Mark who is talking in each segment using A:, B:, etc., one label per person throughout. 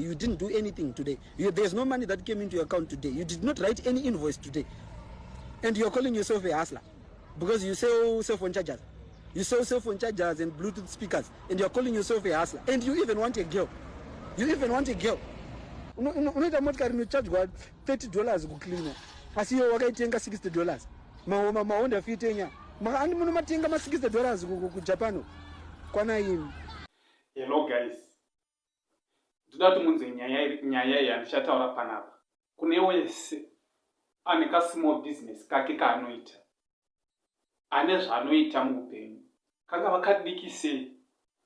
A: You didn't do anything today. There's no money that came into your account today. You did not write any invoice today. And you're calling yourself a hustler because you sell cell phone chargers. You sell cell phone chargers and Bluetooth speakers, and you're calling yourself a hustler. And you even want a girl. You even want a girl. Unoita motikari inochajwa $30 kucleana, asi iwe wakaitenga $60. MaHonda Fit enya andi munomatenga ma$60 kuJapan. Kwana imi.
B: Hello guys, ndoda kuti munzwe nyaya iyi handichataura panapa. Kune wese ane kasmall business kake kaanoita, ane zvaanoita muupenyu, kangava kadiki sei,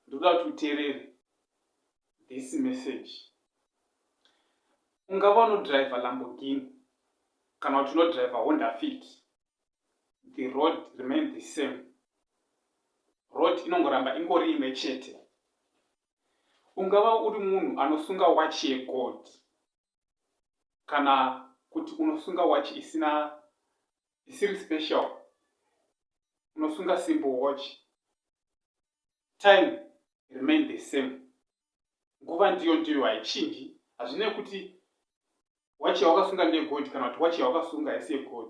B: ndoda kuti uteerere this message. Ungava unodhiraivha Lamborghini kana kuti unodhiraivha Honda Fit, the road remain the same. Road inongoramba ingori imwe chete. Ungava uri munhu anosunga wachi yegold kana kuti unosunga wachi isina, isiri special, unosunga simple watch, time remain the same. Nguva ndiyo ndiyo, haichinji. Hazvinei kuti wachi yawakasunga ndeyegold kana kuti wachi yawakasunga haisi yegold,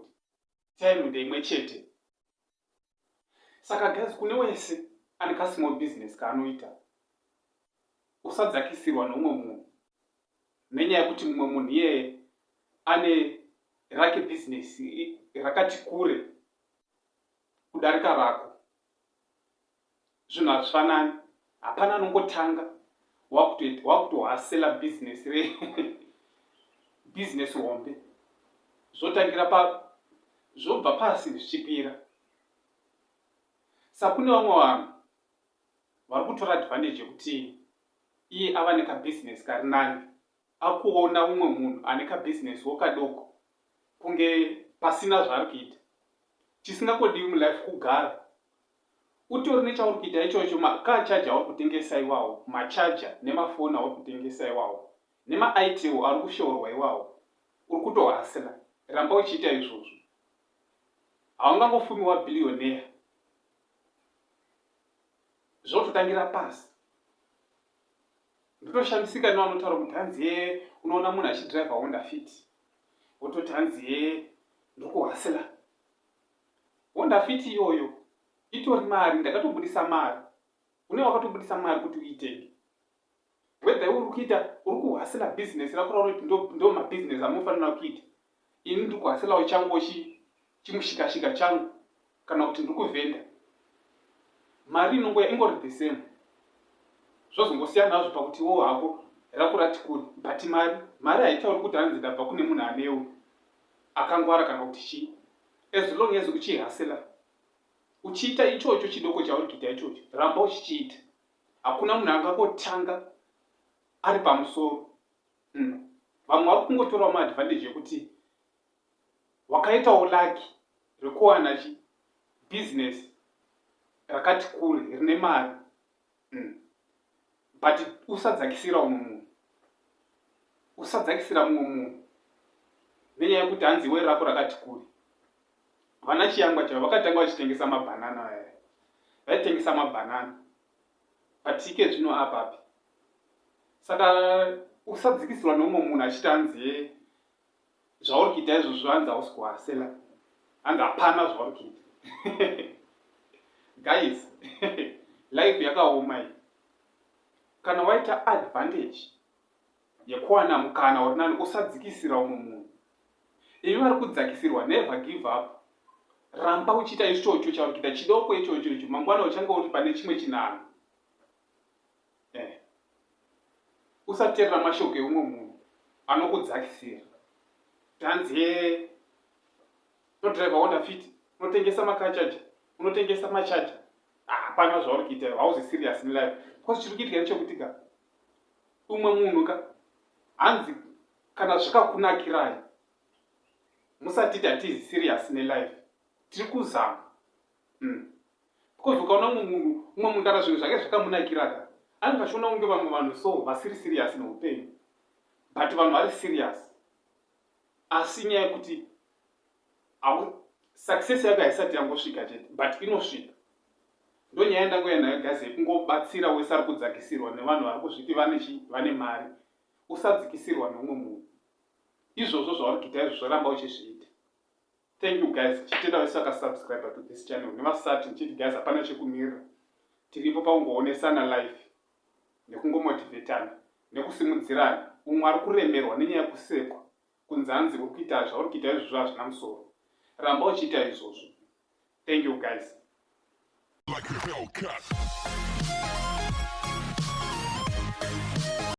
B: time ndeimwe chete. Saka guys, kune wese ane kasmall business kaanoita, usadzakisirwa neumwe munhu nenyaya yekuti mumwe munhu iyeye ane rake bhizinesi rakati kure kudarika rako. Zvinhu hazvifanani. Hapana anongotanga wakutohustler bhizinesi rebhizinesi hombe. Zvotangira pa zvobva pasi zvichikwira. Saka kune vamwe vanhu vari kutora advantage yekuti iye ava nekabhizinesi kari nani, akuona umwe munhu ane kabhizinesiwo kadoko kunge pasina zvaari kuita. Chisingangodiwi mulife kugara utori nechauri kuita ichocho. Macharger auri kutengesa iwawo, macharger nemafoni auri kutengesa iwawo, nemaitel ari kushoorwa iwawo, uri kutohustler. Ramba uchiita izvozvo. Haungangofumi wabillionaire, zvototangira pasi. Ndotoshamisika nevanotaura kuti hanzi ye unoona munhu achidhiraivha Honda Fit, wototi hanzi ye ndokuhustler. Honda Fit iyoyo itori mari. Ndakatobudisa mari, une wakatobudisa mari kuti uitenge. Whether uri kuita, uri kuhustler bhizinesi rako raunoti ndo mabhizinesi amunofanira kuita, ini ndiri kuhustlerwo changu chimushikashika changu, kana kuti ndiri kuvhenda, mari inongoya ingori the same. Zvozongosiyana hazvo pakuti wo hako rako rati kuri, but mari haitauri kuti hanzi ndabva kune munhu anewo akangwara kana kuti chii. As long as uchihustler, uchiita ichocho chidoko chauri kuita ichocho, ramba uchichiita. Hakuna munhu angangotanga ari pamusoro. Vamwe vari kungotorawo maadvantage ekuti wakaitawo lucky rekuwana chi business rakati kure rine mari. But usadzakisira umwe munhu, usadzakisira mumwe munhu nenyaya yekuti hanzi iwe rako rakati kure. Vana Chiyangwa chaivo vakatanga vachitengesa mabhanana aya, vaitengesa mabhanana, but ike zvino apapi? Saka usadzikisirwa neumwe munhu achiti hanzi ye zvauri kuita izvozvo, hanzi hausi kuhustler, hanzi hapana zvauri kuita. Guys, life yakaoma iyi. Kana waita advantage yekuwana mukana uri nani, usadzikisira umwe munhu. Imi vari kudzakisirwa, never give up. Ramba uchiita ichocho chauri kuita chidoko ichocho icho. Mangwana uchange uri pane chimwe chinhanho. Usateerera mashoko eumwe munhu anokudzakisira, tanzi ye unodhiraivha Honda Fit, unotengesa macharger, unotengesa macharger, hapana zvauri kuita, hauzi serious in life. Because chiri kuitika ndechekuti ka umwe munhu ka hanzi kana zvikakunakirai, musatiti hatizi serious nelife. Tiri kuzama. Because ukaona umwe munhu, umwe munhu kana zvinhu zvake zvakamunakira ka, anenge achiona kunge vamwe vanhu so vasiri serious neupenyu. But vanhu vari serious, asi nyaya yekuti success yako haisati yangosvika chete, but inosvika. Ndo nyaya yandangoya nayo, guys, yekungobatsira wese ari kudzakisirwa nevanhu vari kuzviti vane mari. Usadzikisirwa neumwe munhu. Izvozvo zvauri kuita izvo zvoramba uchizviita. Thank you guys. Ndichitenda vese vakasubscribe to this channel nevasati ndichiti guys hapana chekumirira. Tiripo pakungoonesana life nekungomotivetana nekusimudzirana. Umwe ari kuremerwa nenyaya yekusekwa kunzi hanzi uri kuita zvauri kuita izvozvo hazvina musoro. Ramba uchiita izvozvo. Thank you guys. Like a Hellcat.